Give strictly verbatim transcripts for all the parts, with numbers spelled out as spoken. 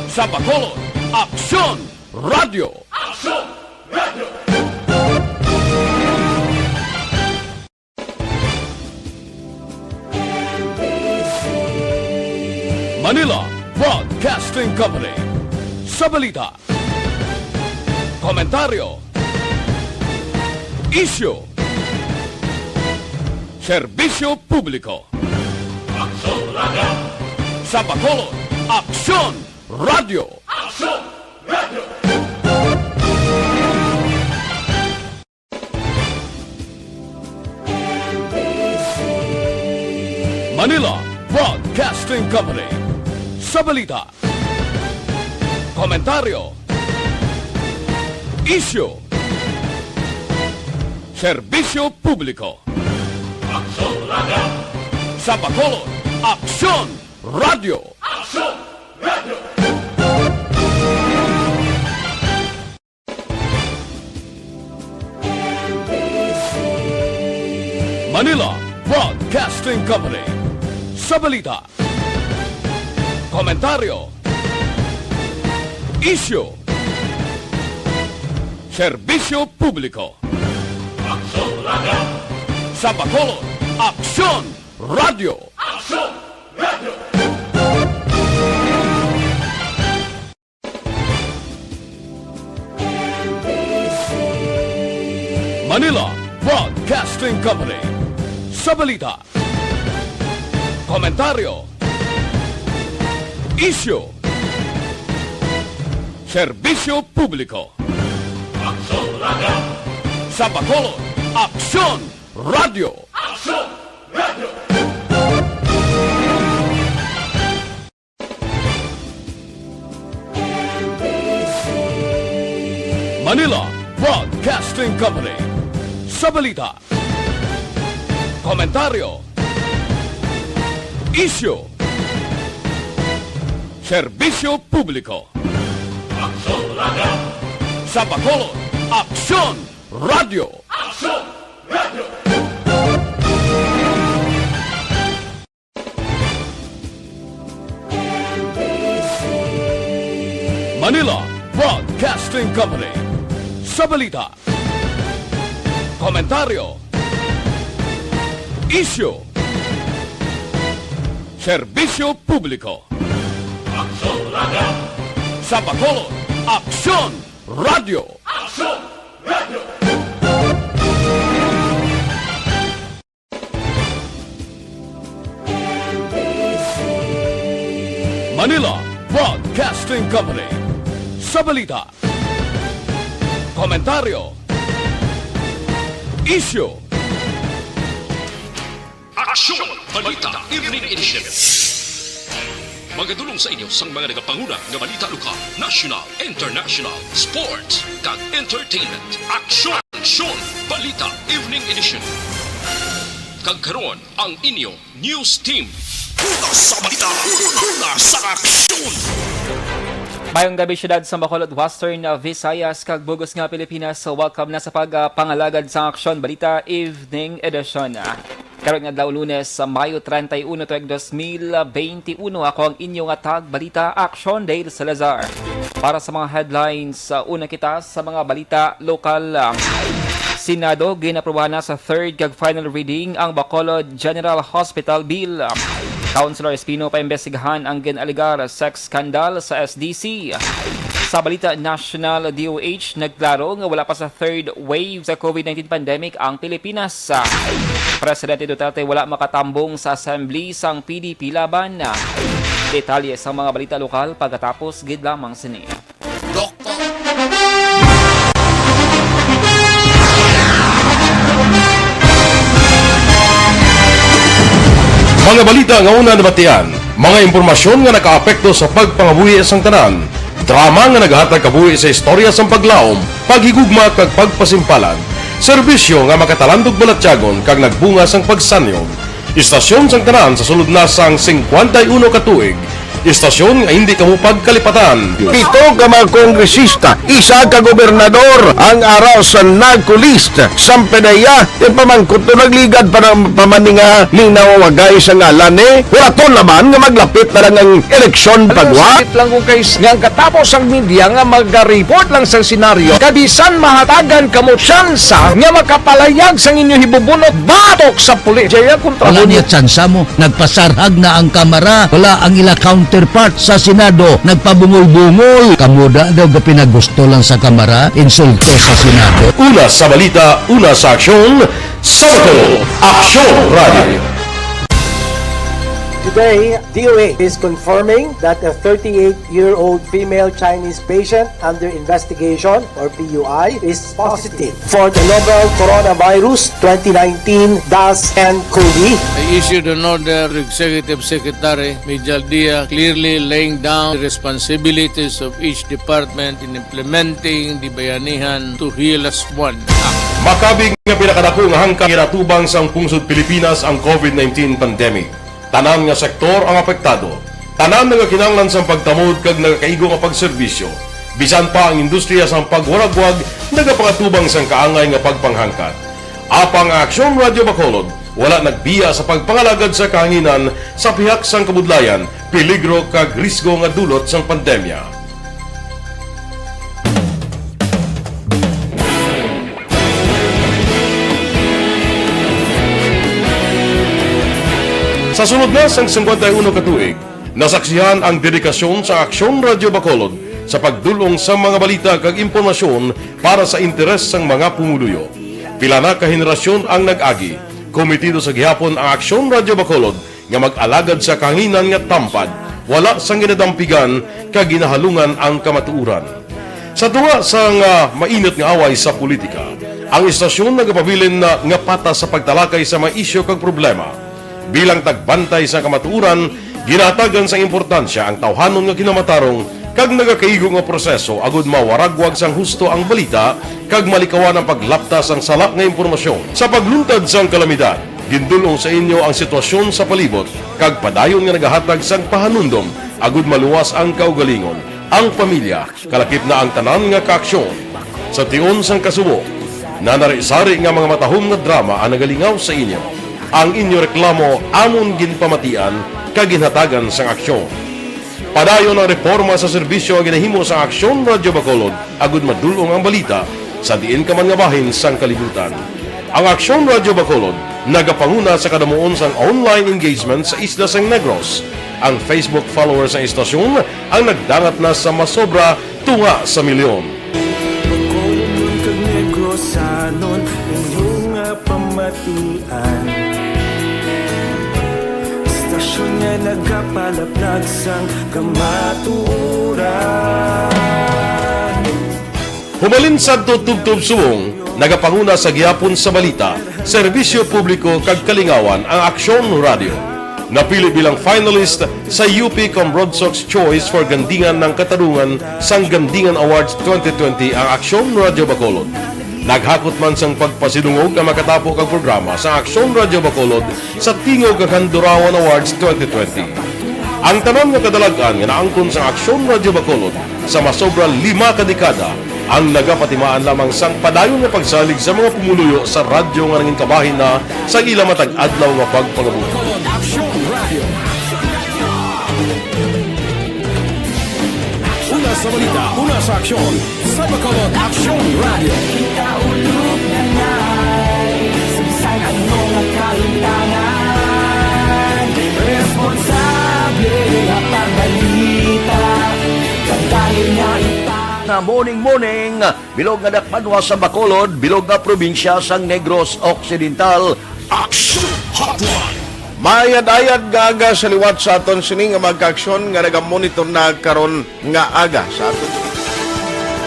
Sa Bacolod, Aksyon Radio. Aksyon Radio. Manila Broadcasting Company. Sa balita, komentaryo, isyu, serbisyo publiko. Aksyon Radio. Sa Bacolod, Aksyon Radio. Aksyon Radio. Manila Broadcasting Company. Sa balita, komentaryo, isyu, serbisyo publiko. Aksyon Radio. Sa Bacolod, Aksyon Radio. Aksyon Radio. Manila Broadcasting Company. Sa balita, komentaryo, isyu, serbisyo publiko. Aksyon Radio. Sa Bacolod, Aksyon Radio. Aksyon Radio. Manila Broadcasting Company. Sa balita, komentaryo, isyu, serbisyo publiko. Aksyon Radio. Sa Bacolod, Aksyon Radio. Aksyon Radio. Manila Broadcasting Company. Sa balita, komentaryo, isyu, serbisyo publiko. Aksyon Radio. Sa Bacolod, Aksyon Radio. Aksyon Radio. Manila Broadcasting Company. Sa balita, komentaryo, isyu, serbisyo publiko. Aksyon Radio. Sa Bacolod, Aksyon Radio. Aksyon Radio. Manila Broadcasting Company. Sa balita, komentaryo, isyu, aksyon, balita, evening edition. Magadulong sa inyo sang mga nagapanguna nga balita lokal, national, international, sports, kag entertainment. Aksyon, aksyon, balita, evening edition. Kag karon, ang inyo news team. Una sa balita, una sa aksyon. Mayong gabi, syudad sa Bacolod, Western Visayas, kag bug-os nga Pilipinas. So, welcome na sa pag, ah, pangalagad sa Aksyon Balita Evening Edition. Ah, karon nga adlaw, Lunes, sa Mayo treinta y uno, tuig dos mil veintiuno, ako ang inyo nga tagbalita, Aksyon Dale Salazar. Para sa mga headlines, ah, una kita sa mga balita lokal. Ah, Senado, ginaprubahan na sa third kag final reading ang Bacolod General Hospital Bill. Councilor Espino, paimbestigahan ang gin-alegar sex scandal sa S D C. Sa balita national, D O H nagklaro nga wala pa sa third wave sa COVID nineteen pandemic ang Pilipinas. Presidente Duterte wala makatambong sa assembly sang P D P laban. Detalye sa mga balita lokal pagkatapos gid lamang sini. Doktor. Mga balita nga una nabatian, mga impormasyon nga nakaapekto sa pagpangabuhi sang tanan, drama nga nagahatag kabuhi sa istorya sang paglaom, paghigugma kag pagpasimpalan, serbisyo nga makatalandog balatyagon kag nagbunga sang pagsanyog. Istasyon sang tanan sa sulod na sang singkwenta y uno ka tuig, Istasyon nga hindi kamo pagkalipatan. Pito ka mga kongresista, isa ka gobernador ang ara sa narco list. Samtang iya, ipamangkot to nagligad pa ng pamaninga ning nawawagay sa ngalan ni. Wala to naman nga maglapit na lang ang eleksyon pagwa. Sakit lang kung kay nga ang katapos ang media nga mag-report lang sa senaryo. Kabisan mahatagan kamo tsansa nga makapalayag sang inyo hibubunot batok sa pulis. Jaya kontra Wala mo. Niya tsansa mo. Nagpasarhag na ang kamara. Wala ang ila counterpart sa Senado. Nagpabungol-bungol. Kamo da daw gapinagusto lang sa kamara. Insulto sa Senado. Una sa balita, una sa aksyon, sa Bacolod, Aksyon Radio. Today, D O A is confirming that a thirty-eight-year-old female Chinese patient under investigation, or P U I, is positive for the novel coronavirus twenty nineteen dash N cov. I issued an order to Executive Secretary Mijal Dia, clearly laying down the responsibilities of each department in implementing the Bayanihan to Heal As One Act. Makabig nga pinakadako nga hangka ginatubang sang pungsod Pilipinas ang covid nineteen pandemic. Tanan nga sektor ang apektado. Tanan nga kinahanglan sang pagtamod kag nagakaigo nga pagserbisyo. Bisan pa ang industriya sang pagwaragwag nagapangatubang sang kaangay nga pagpanghangkat. Apang ang Aksyon Radio Bacolod wala nagbiya sa pagpangalagad sa kahanginan sa pihak sang kabudlayan, peligro kag risgo nga dulot sang pandemya. Sa sulod na sang singkwenta y uno ka tuig, nasaksihan ang dedikasyon sa Aksyon Radio Bacolod sa pagdul-ong sa mga balita kag impormasyon para sa interes sang mga pumuluyo. Pila na ka henerasyon ang nag-agi. Komitido sa gihapon ang Aksyon Radio Bacolod nga mag-alagad sa kahanginan nga tampad, wala sang ginadampigan kag ginahalungan ang kamatuoran. Sa tunga sang, ah, mainit nga away sa politika, ang istasyon nagapabilin na nga patas sa pagtalakay sa mga isyu kag problema. Bilang tagbantay sa kamatuoran, ginahatagan sang importansya ang tawhanon nga kinamatarong kag nagakaigo nga proseso agud mawaragwag sang husto ang balita kag malikawan ang paglapta sang sala nga impormasyon. Sa pagluntad sang kalamidad, gindul-ong sa inyo ang sitwasyon sa palibot kag padayon nga nagahatag sang pahanumdom agud maluwas ang kaugalingon, ang pamilya, kalakip na ang tanan nga kaaksyon. Sa tion sang kasubo, nanari-sari nga mga matahom nga drama ang nagalingaw sa inyo. Ang inyo reklamo amon ginpamatian kag ginhatagan sang aksyon. Padayon ang reporma sa serbisyo nga ginahimo sang Aksyon Radio Bacolod agud madul-ong ang balita sa diin ka man nga bahin sang kalibutan. Ang Aksyon Radio Bacolod nagapanguna sa kadamuon sang online engagement sa isla sang Negros. Ang Facebook followers sang istasyon ang nagdangat na sa masobra tunga sa milyon. Bacolodnon kag Negrosanon, inyo nga pamatian. Istasyon nga nagapalaplag sang kamatuoran. Humalin sadto tubtob subong, nagapanguna sa gihapon sa balita, serbisyo publiko kag kalingawan ang Aksyon Radio. Napili bilang finalist sa U P Comrade Sox Choice for Gandingan ng Katarungan sang Gandingan Awards twenty twenty ang Aksyon Radio Bacolod. Naghakot man sang pagpasidungog ang makatapo kag programa sa Aksyon Radio Bacolod sa Tingog kag Handurawan Awards twenty twenty. Ang tanan nga kadalag-an nga naangkon sang Aksyon Radio Bacolod sa masobra lima ka dekada ang nagapatimaan lamang sang padayon nga pagsalig sa mga pumuluyo sa radyo nga nangin kabahin na sa ila matag adlaw nga pagpangabuhi. Aksyon Radio. Una sa balita, una sa aksyon, sa Bacolod Aksyon Radio. Kita ulog na nai, sa bisan ano nga kalimtangan, responsable nga pagbalita, kadali nga ipang- Na morning, morning, bilog nga dakpanwa sa Bacolod, bilog nga probinsya sang Negros Occidental. Action Hotline. Maayad-ayad nga aga sa liwat sa aton sini nga mga kaaksyon nga nagamonitor na karon nga aga sa aton.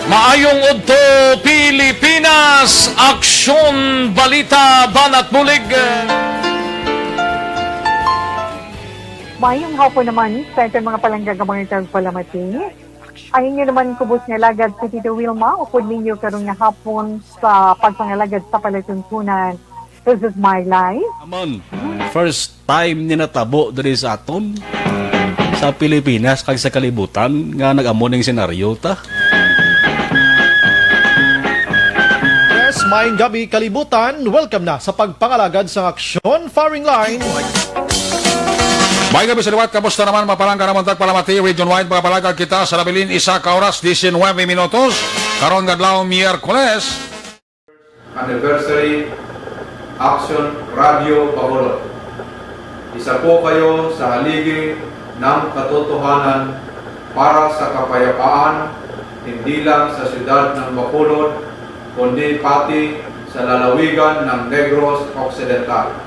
Maayong udto, Pilipinas! Aksyon, balita, banat bulig. Maayong hapon naman sa aton mga palangga nga mga tagpalamati. Ang inyo naman kubos nga alagad si Tito Wilma, upod ninyo karon nga hapon sa pagpangalagad sa palatuntunan. This is my life. Amon, first time ni natabo diri sa aton. sa Pilipinas kag sa kalibutan nga nag-amo ning senaryo ta. Yes, maayong gabi, kalibutan. Welcome na sa pagpangalagad sa Aksyon Firing Line. May gabi sa liwat, kamusta naman? Mapalangga naman tagpalamati, region-wide, makapalagad kita sa nabilin isa ka oras, diecinuebe minutos. Karon nga adlaw, Miyerkules. Anniversary, Action Radio Bacolod. Isa po kayo sa haligi ng katotohanan para sa kapayapaan, hindi lang sa siyudad ng Bacolod, kundi pati sa lalawigan ng Negros Occidental.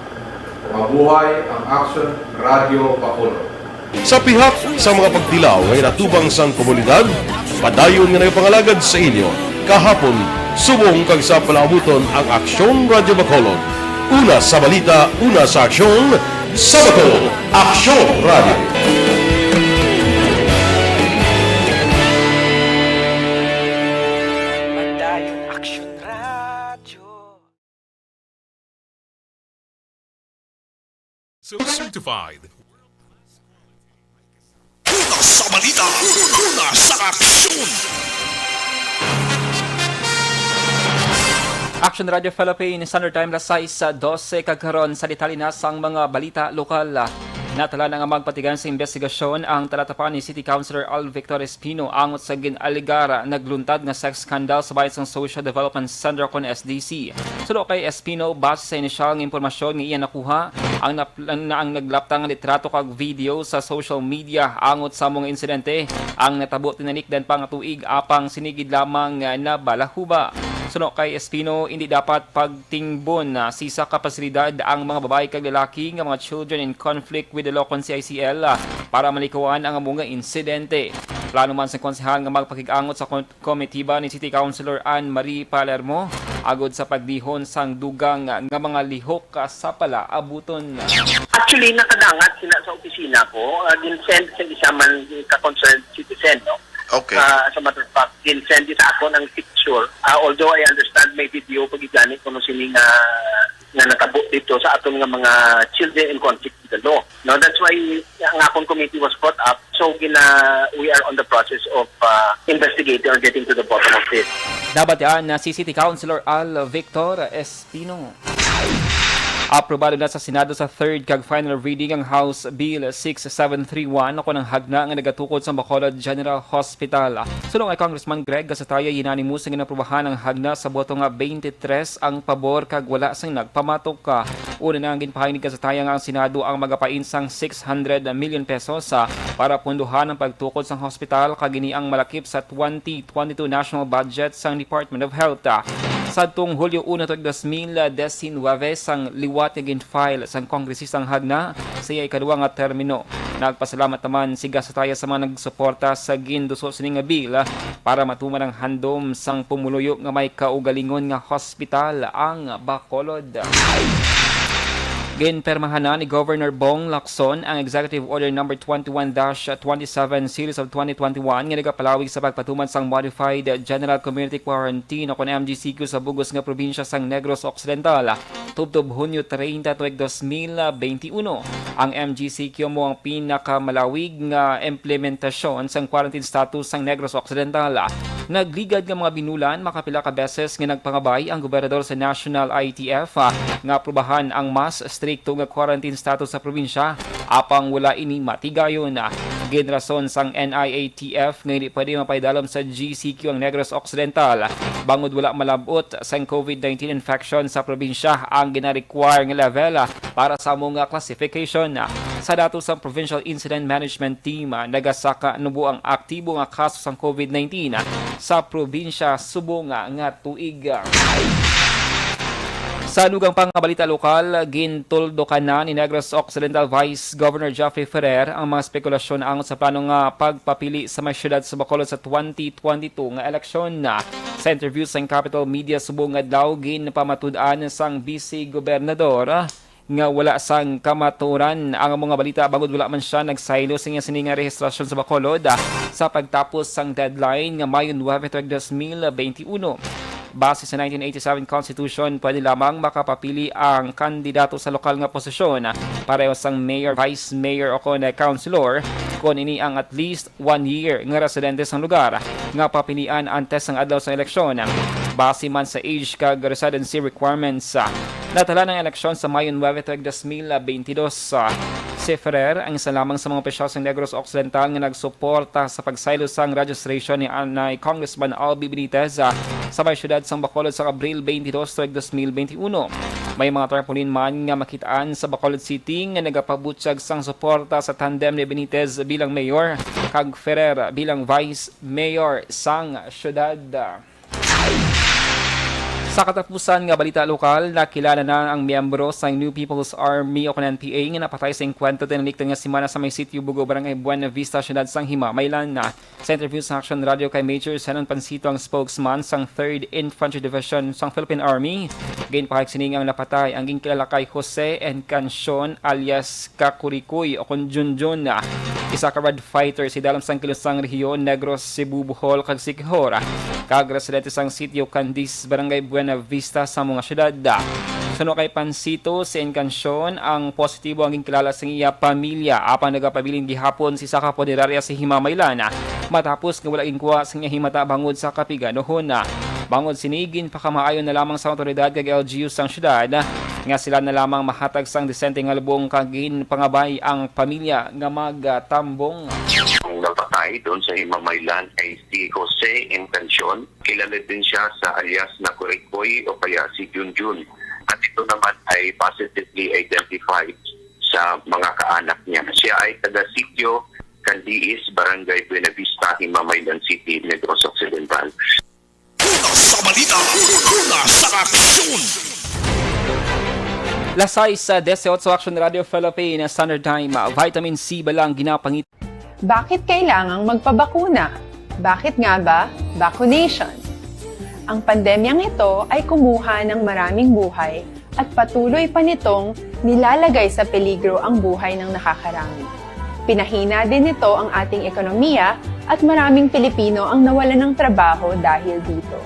Mabuhay ang Action Radio Bacolod. Sa pihak sa mga pagtilaw nga ginatubang sang komunidad, padayon nga nagapangalagad sa inyo. Kahapon, subong kag sa palaabuton ang Aksyon Radyo Bacolod. Una sa balita, una sa aksyon, sa Bacolod, Aksyon Radyo. Padayon Aksyon Radyo. So certified. Una sa balita, una sa aksyon. Action Radio Philippines, Standard Time, alas sais dose, kag karon sa detalye na sang mga balita lokal. Natala na nga magpatigayon sa investigasyon ang talatapan ni City Councilor Al Victor Espino angot sa gin-alegar nagluntad nga sex scandal sa bahin sang Social Development Center kon S D C. Suno kay Espino, base sa inisyal nga impormasyon nga iya nakuha, ang nap-, na ang naglaptang nga litrato kag video sa social media angot sa mga insidente ang natabo tinalikdan pa nga tuig, apang sini gid lamang nga nabalahuba. Suno kay Espino, indi dapat pagtingbon, ah, sa isa ka pasilidad ang mga babayi kag lalaki nga mga children in conflict with the law kon C I C L, ah, para malikawan ang mga insidente. Plano man sang konsehal nga magpakig-angot sa kon-, komitiba ni City Councilor Anne Marie Palermo agod sa pagdihon sang dugang nga mga lihok sa palaabuton. Actually, nakadangat sila sa opisina ko. Ah, gin-send sa isa man ka concerned citizen, no? Okay. Ah, as a matter of fact, gin-send sa akon ang picture. Ah, although I understand may video pa gid gani kuno sini nga, nga natabo dito sa aton nga mga children in conflict with the law. No, that's why ang akon committee was brought up. So, gina, we are on the process of, uh, investigating or getting to the bottom of this. Nabatian na si City Councilor Al Victor Espino. Aprobado na sa Senado sa third kag final reading ang House Bill six seven three one, o kon ang hagna nga nagatukod sa Bacolod General Hospital. Suno kay Congressman Greg Gasataya, unanimous nga inaprobahan ang hagna sa boto nga twenty-three ang pabor kag wala sing nagpamatok. Una na ang ginpahayag ni Gasataya nga ang Senado ang magapain sang six hundred million pesos, ah, para punduhan ang pagtukod sang hospital, kag ini ang malakip sa twenty twenty-two national budget sang Department of Health. Sadtong Hulyo uno tuig dos mil diecinuebe, sang liwat nga gin-file sang kongresista ang hagna sa iya ikadua nga termino. Nagpasalamat naman si Gasataya sa mga nagsuporta sa ginduso sini nga bill, ah, para matuman ang handom sang pumuluyo nga may kaugalingon nga hospital ang Bacolod. Ginpirmahan na ni Governor Bong Lacson ang Executive Order Number twenty-one dash twenty-seven Series of twenty twenty-one nga nagapalawig sa pagpatuman sang Modified General Community Quarantine, o kon M G C Q, sa bug-os nga probinsya sang Negros Occidental, tubtob Hunyo treinta tuig dos mil beintiuno. Ang M G C Q amo ang pinakamalawig nga implementasyon sang quarantine status sang Negros Occidental. Nagligad nga mga binulan, makapila ka beses nga nagpangabay ang gobernador sa National I T F, ah, nga aprubahan ang mas strikto nga quarantine status sa probinsya, apang wala ini matigayon. Ginrason sang N I A T F nga hindi pwede mapaidalom sa G C Q ang Negros Occidental bangod wala malab-ot sang COVID nineteen infection sa probinsya ang gina-require nga level para sa amo nga classification. Sa datos sang Provincial Incident Management Team, nagasaka nubo ang aktibo nga kaso sang COVID nineteen sa probinsya subong nga tuig. Sa dugang pa nga balita lokal, gintuldukan na ni Negros Occidental Vice Governor Jeffrey Ferrer ang mga spekulasyon angot sa plano nga pagpapili sa may siyudad sa Bacolod sa twenty twenty-two nga eleksyon. Sa interview sa Capitol Media subong nga adlaw, ginpamatud-an sang Vice Gobernador nga wala sang kamatuoran ang mga balita bangod wala man sia nagsaylo sa iya sini nga rehistrasyon sa Bacolod, ah, sa pagtapos sang deadline nga Mayo nuebe tuig dos mil beintiuno. Base sa nineteen eighty-seven Constitution, pwede lamang makapapili ang kandidato sa lokal nga posisyon, ah, pareho sang mayor, vice mayor o kon councilor, kon ini ang at least one year nga residente sang lugar nga papilian antes sang adlaw sang eleksyon, base man sa age kag residency requirements. Natala ang eleksyon sa Mayo nuebe tuig dos mil beintidos. Si Ferrer ang isa lamang sa mga opisyal sa Negros Occidental nga nagsuporta sa pagsaylo sang registration ni anay Congressman Albi Benitez, ah, sa may siyudad sang Bacolod sa Abril twenty-two tuig dos mil twenty-one. May mga tarpaulin man nga makit-an sa Bacolod City nga nagapabutyag sang suporta sa tandem ni Benitez bilang mayor kag Ferrer bilang vice mayor sang siyudad. Sa katapusan nga balita lokal, nakilala na ang miyembro sang New People's Army o kon N P A nga napatay sa engkwentro tinalikdan nga semana sa may sitio Bugo, Barangay Buena Vista, siyudad sang Himamaylan. Sa interview sa Action Radio kay Major Zenon Pancito, ang spokesman sang Third Infantry Division sang Philippine Army, ginpahayag sini nga ang napatay ang ginkilala kay Jose Encancion alias Kakurikoy o kon Junjun, isa ka red fighter sa idalom sang kilusang rehiyon Negros, Cebu, Bohol, kag Siquijor, kag residente sang sitio Candiz, Barangay Buena Vista sa mga siyudad. Suno kay Pancito, si Encancion ang positibo ang ginkilala sa iya pamilya, apang nagapabilin gihapon si isa ka punerarya sa Himamaylan matapos nga wala ginkuha sa iya himata bangod sa kapiganuhon. Bangod sini, ginpakamaayo na lamang sa awtoridad kag L G U sang siyudad nga sila na lamang mahatag sang disente nga lubong, kag ginpangabay ang pamilya nga magtambong. Ang napatay doon sa Himamaylan ay si Jose Encancion. Kilala din siya sa alias na Kurikoy o kaya si Junjun. At ito naman ay positively identified sa mga kaanak niya. Siya ay taga Sitio Candiis, Barangay Buenavista, Himamaylan City, Negros Occidental. Una sa balita, una sa aksyon. Las sais dieciocho, Action Radio Philippines Standard Time. Vitamin C bala ang ginapangit- Bakit kailangang magpabakuna? Bakit nga ba vaccination? Ang pandemyang ito ay kumuha ng maraming buhay at patuloy pa nitong nilalagay sa peligro ang buhay ng nakakarami. Pinahina din nito ang ating ekonomiya at maraming Pilipino ang nawalan ng trabaho dahil dito.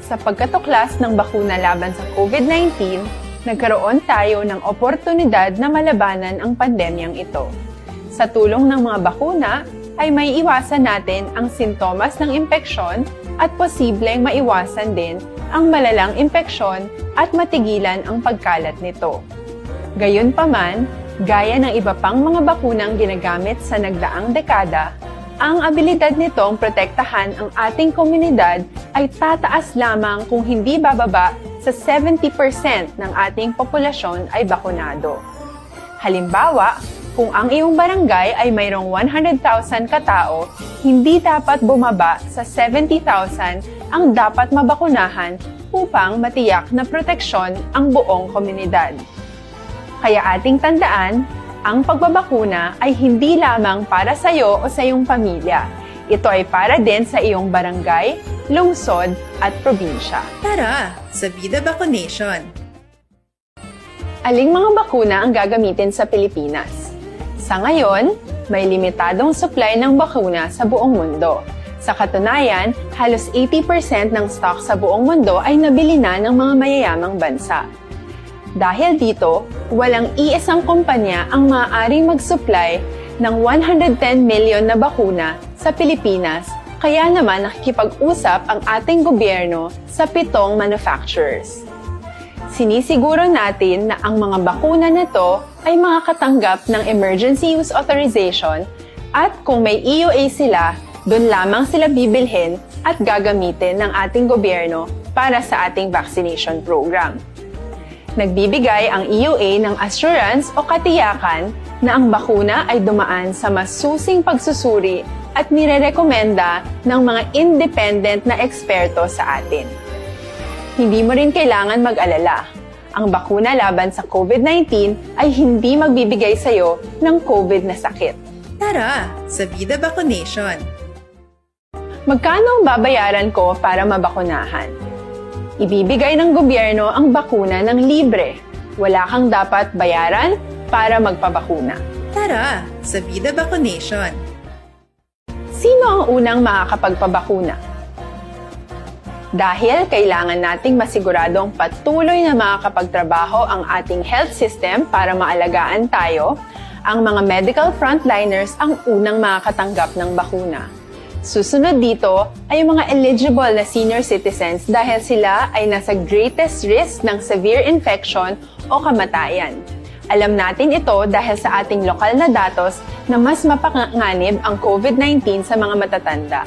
Sa pagkatuklas ng bakuna laban sa COVID nineteen, nagkaroon tayo ng oportunidad na malabanan ang pandemyang ito. Sa tulong ng mga bakuna, ay maiiwasan natin ang sintomas ng impeksyon at posibleng maiwasan din ang malalang impeksyon at matigilan ang pagkalat nito. Gayunpaman, gaya ng iba pang mga bakunang ginagamit sa nagdaang dekada, ang abilidad nitong protektahan ang ating komunidad ay tataas lamang kung hindi bababa sa seventy percent ng ating populasyon ay bakunado. Halimbawa, kung ang iyong barangay ay mayroong one hundred thousand ka tao, hindi dapat bumaba sa seventy thousand ang dapat mabakunahan upang matiyak na proteksyon ang buong komunidad. Kaya ating tandaan, ang pagbabakuna ay hindi lamang para sa iyo o sa iyong pamilya. Ito ay para din sa iyong barangay, lungsod, at probinsya. Tara sa Vida Vaccination! Aling mga bakuna ang gagamitin sa Pilipinas? Sa ngayon, may limitadong supply ng bakuna sa buong mundo. Sa katunayan, halos eighty percent ng stock sa buong mundo ay nabili na ng mga mayayamang bansa. Dahil dito, walang iisang kumpanya ang maaaring mag-supply ng one hundred ten million na bakuna sa Pilipinas, kaya naman nakikipag-usap ang ating gobyerno sa pitong manufacturers. Sinisiguro natin na ang mga bakuna na to ay makakatanggap ng emergency use authorization at kung may E U A sila, dun lamang sila bibilhin at gagamitin ng ating gobyerno para sa ating vaccination program. Nagbibigay ang E U A ng assurance o katiyakan na ang bakuna ay dumaan sa masusing pagsusuri at nirerekomenda ng mga independent na eksperto sa atin. Hindi mo rin kailangan mag-alala. Ang bakuna laban sa COVID nineteen ay hindi magbibigay sa iyo ng COVID na sakit. Tara sa Vida Vaccination! Magkano ang babayaran ko para mabakunahan? Ibibigay ng gobyerno ang bakuna ng libre. Wala kang dapat bayaran para magpabakuna. Tara sa Vida Vaccination! Sino ang unang makakapagpabakuna? Dahil kailangan nating masiguradong patuloy na makakapagtrabaho ang ating health system para maalagaan tayo, Ang mga medical frontliners ang unang makakatanggap ng bakuna. Susunod dito ay ang mga eligible na senior citizens dahil sila ay nasa greatest risk ng severe infection o kamatayan. Alam natin ito dahil sa ating lokal na datos na mas mapanganib ang COVID nineteen sa mga matatanda.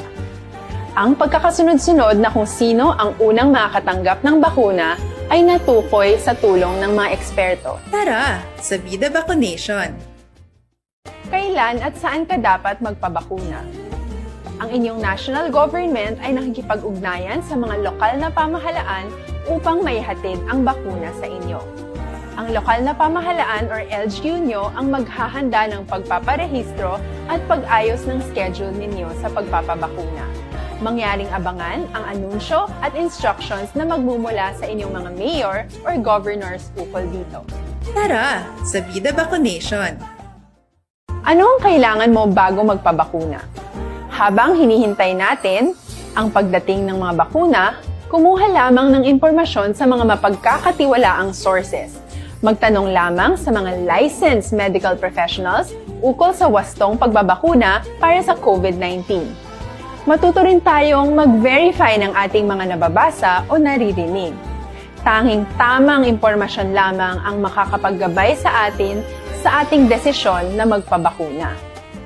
Ang pagkakasunod-sunod na kung sino ang unang makakatanggap ng bakuna ay natukoy sa tulong ng mga eksperto. Tara, sa Bida Vaccination! Kailan at saan ka dapat magpabakuna? Ang inyong national government ay nakikipag-ugnayan sa mga lokal na pamahalaan upang maihatid ang bakuna sa inyo. Ang lokal na pamahalaan or L G U nyo ang maghahanda ng pagpaparehistro at pag-ayos ng schedule ninyo sa pagpapabakuna. Mangyaring abangan ang anunsyo at instructions na magmumula sa inyong mga mayor or governors ukol dito. Tara, sa Bida Vaccination! Ano ang kailangan mo bago magpabakuna? Habang hinihintay natin ang pagdating ng mga bakuna, kumuha lamang ng impormasyon sa mga mapagkakatiwalaang sources. Magtanong lamang sa mga licensed medical professionals ukol sa wastong pagbabakuna para sa COVID nineteen. Matuto rin tayong mag-verify ng ating mga nababasa o naririnig. Tanging tamang impormasyon lamang ang makakapaggabay sa atin sa ating desisyon na magpabakuna.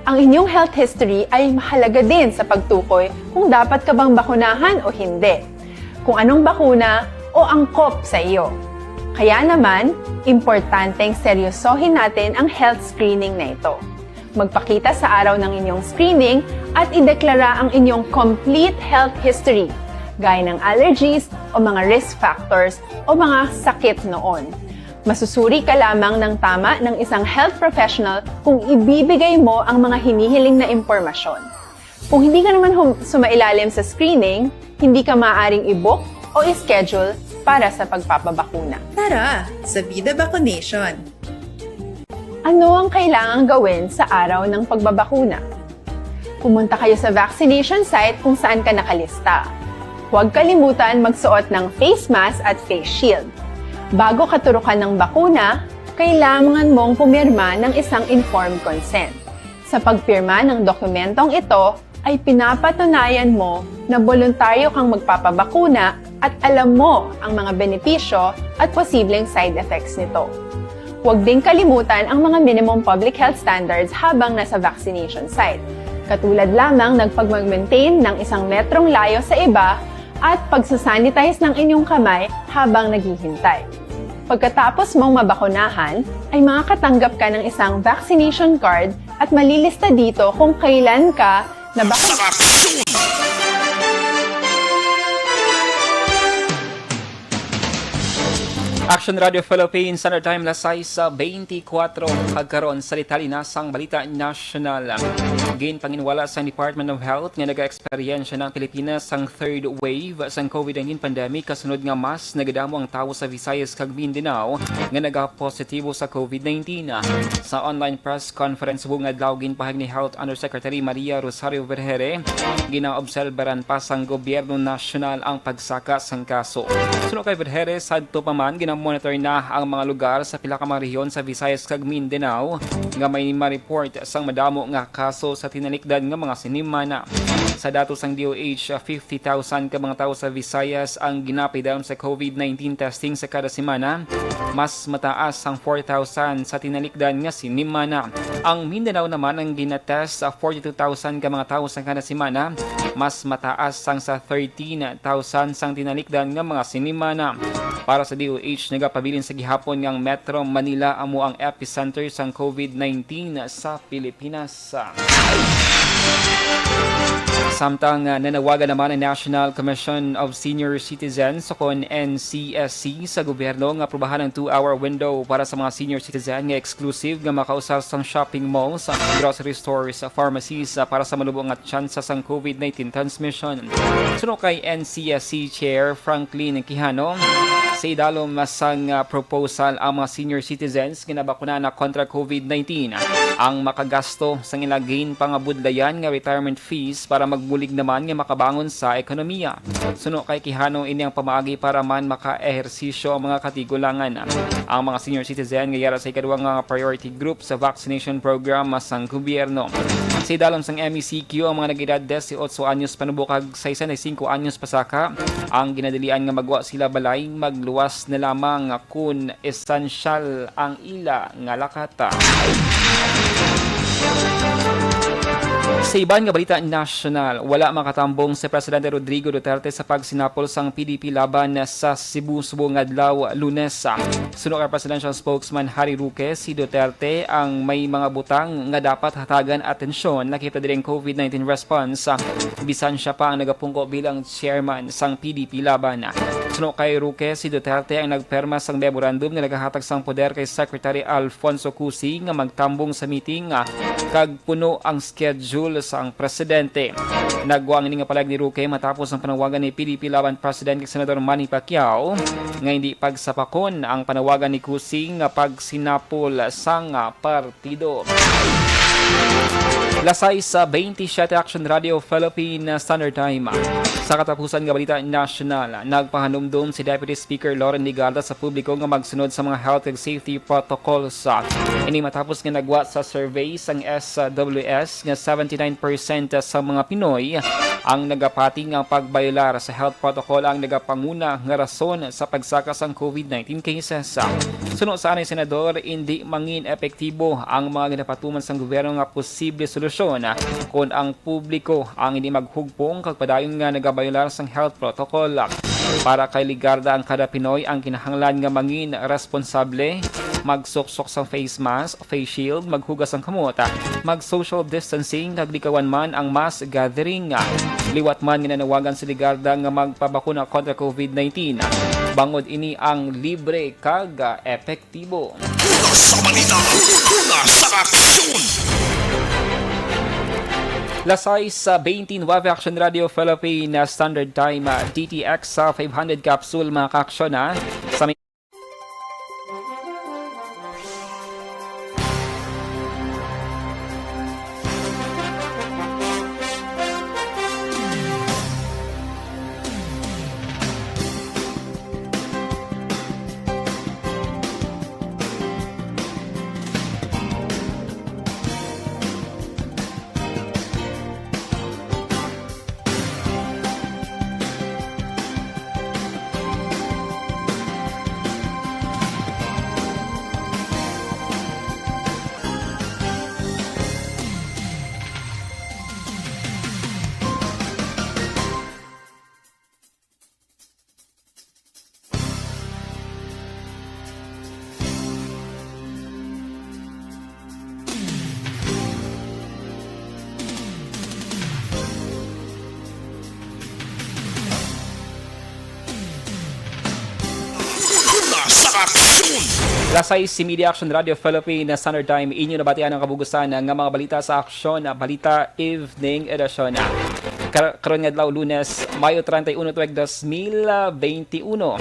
Ang inyong health history ay mahalaga din sa pagtukoy kung dapat ka bang bakunahan o hindi, kung anong bakuna o angkop sa iyo. Kaya naman, importanteng seryosohin natin ang health screening na ito. Magpakita sa araw ng inyong screening at ideklara ang inyong complete health history, gaya ng allergies o mga risk factors o mga sakit noon. Masusuri ka lamang ng tama ng isang health professional kung ibibigay mo ang mga hinihiling na impormasyon. Kung hindi ka naman hum- sumailalim sa screening, hindi ka maaaring i-book o i-schedule para sa pagpapabakuna. Tara, sa Bida Vaccination! Ano ang kailangang gawin sa araw ng pagbabakuna? Pumunta kayo sa vaccination site kung saan ka nakalista. Huwag kalimutan magsuot ng face mask at face shield. Bago katurukan ng bakuna, kailangan mong pumirma ng isang informed consent. Sa pagpirma ng dokumentong ito, ay pinapatunayan mo na boluntaryo kang magpapabakuna at alam mo ang mga benepisyo at posibleng side effects nito. Huwag ding kalimutan ang mga minimum public health standards habang nasa vaccination site, katulad lamang ng pagmag-maintain ng isang metrong layo sa iba at pagsasanitize ng inyong kamay habang naghihintay. Pagkatapos mong mabakunahan, ay makakatanggap ka ng isang vaccination card at malilista dito kung kailan ka nabakuna. Action Radio Philippines, Standard Time, las sais sa beintikwatro. Pagkaron sa detalye na sang balita nasyonal. Ginpanginwala sang Department of Health nga nagaeksperyensya na ang Pilipinas sang third wave sang COVID nineteen pandemic, kasunod nga mas nagadamo ang tawo sa Visayas kag Mindanao nga nagapositibo sa COVID nineteen. Sa online press conference subong adlaw, ginpahayag ni Health Undersecretary Maria Rosario Vergeire, ginaobserbaran pa sang gobyerno nasyonal ang pagsaka sang kaso. Suno kay Vergeire, sadto pa man, ginamonitor na ang mga lugar sa pila ka mga rehiyon sa Visayas kag Mindanao nga may ma-report sang madamo nga kaso sa tinalikdan nga mga sinimana. Sa datos sang D O H, fifty thousand ka mga tawo sa Visayas ang ginapaidalom sa COVID nineteen testing sa kada semana. Mas mataas sang four thousand sa tinalikdan nga sinimana. Ang Mindanao naman ang ginatest sa forty-two thousand ka mga tawo sa kada semana. Mas mataas sang sa thirteen thousand sang tinalikdan nga mga sinimana. Para sa D O H, nagapabilin sa gihapon nga ang Metro Manila amo ang epicenter sang COVID nineteen sa Pilipinas. Samtang, ah, nanawagan naman ang National Commission of Senior Citizens, o kon N C S C, sa gobyerno nga aprobahan ang two-hour window para sa mga senior citizen nga exclusive nga makausar sang shopping malls, grocery stores, pharmacies, ah, para sa malubo nga tsansa sang COVID nineteen transmission. Suno kay N C S C Chair Franklin Quijano, Sa idalom sang, ah, proposal ang mga senior citizens nga nabakuna na kontra COVID nineteen ang makagasto sang ila ginpangabudlayan nga retirement fees para magbulig naman nga makabangon sa ekonomiya. Suno kay Quijano, ini ang pamaagi para man makaehersisyo ang mga katigulangan. Ang mga senior citizen nga yara sa ikaduha nga priority group sa vaccination program sang gobyerno. Sa idalom sang M E C Q, ang mga nag-edad disiotso anyos panubo kag sesenta y cinco anyos pasaka ang ginadilian nga magwa sila balay, magluwas na lamang kun esensyal ang ila nga lakata. Sa iban nga balita nasyonal, wala makatambong si Presidente Rodrigo Duterte sa pagsinapol sang P D P laban sa Cebu subong adlaw, Lunes. Suno kay Presidential Spokesman Harry Roque, si Duterte ang may mga butang nga dapat hatagan atensyon nakita diri ang COVID nineteen response, bisan siya pa ang nagapungko bilang chairman sang P D P laban. Suno kay Roque, si Duterte ang nagperma sang memorandum nga nagahatag sang poder kay Secretary Alfonso Cusi nga magtambong sa meeting, ah, kag puno ang schedule sang presidente. Nagwa ang ini nga palag ni Roque matapos ang panawagan ni P D P laban President kay Senador Manny Pacquiao nga hindi pagsapakon ang panawagan ni Cusi nga pagsinapol sang, ah, partido. Las sais bentisiete, Action Radio Philippine Standard Time. Sa katapusan nga balita nasyonal, nagpahanumdom si Deputy Speaker Loren Legarda sa publiko nga magsunod sa mga health and safety protocols. Ini matapos nga nagwa sa survey sang S W S nga seventy-nine percent sa mga Pinoy ang nagapati nga ang pagbayolar sa health protocol ang nagapanguna nga rason sa pagsaka sang COVID nineteen cases. Suno sa anay senador, indi mangin epektibo ang mga ginapatuman sang gobyerno nga posible solusyon kon ang publiko ang indi maghugpong kag padayon nga nagabayolar sang health protocol. Para kay Legarda, ang kada Pinoy ang kinahanglan nga mangin responsable, magsuksok sang face mask, face shield, maghugas sang kamot, mag-social distancing, kag likawan man ang mass gathering. Liwat man nga nanawagan si Legarda nga magpabakuna kontra COVID nineteen, bangod ini ang libre kag, ah, epektibo. Una sa balita, una sa aksyon. Las sais bentisiete, Action Radio Philippine Standard Time, ah, D T X, ah, five hundred capsule, mga kaaksyon, ah. Sa Una sa aksyon. Las sais y media, Action Radio Philippine Standard Time, inyo nabatian ang kabugusan nga mga balita sa aksyon, balita evening edition. Kar-, karon nga adlaw, Lunes, Mayo treinta y uno, tuig dos mil veintiuno.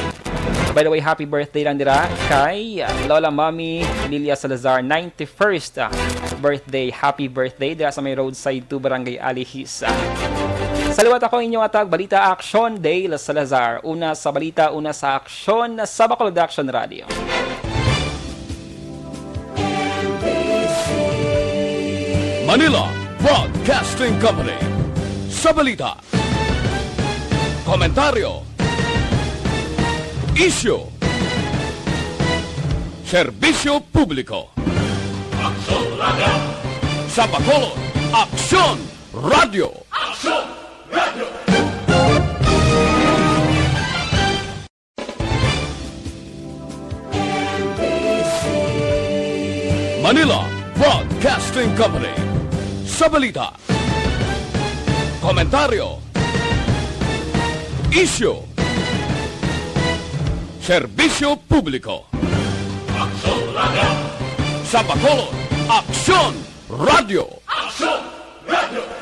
By the way, happy birthday lang dira kay, ah, Lola Mami Lilia Salazar, ninety-first, ah, birthday. Happy birthday dira sa may Roadside two, Barangay Alihis. Sa liwat, ako inyong atag balita, Aksyon, Dale Salazar. Una sa balita, una sa aksyon, sa Bacolod Action Radio. Manila Broadcasting Company. Sa balita, komentaryo, isyu, serbisyo publiko. Aksyon Radio. Sa Bacolod, Aksyon Radio. Aksyon Radio. Manila Broadcasting Company. Sa balita, komentaryo, isyu, serbisyo publiko. Aksyon Radio. Sa Bacolod, Aksyon Radio. Aksyon Radio.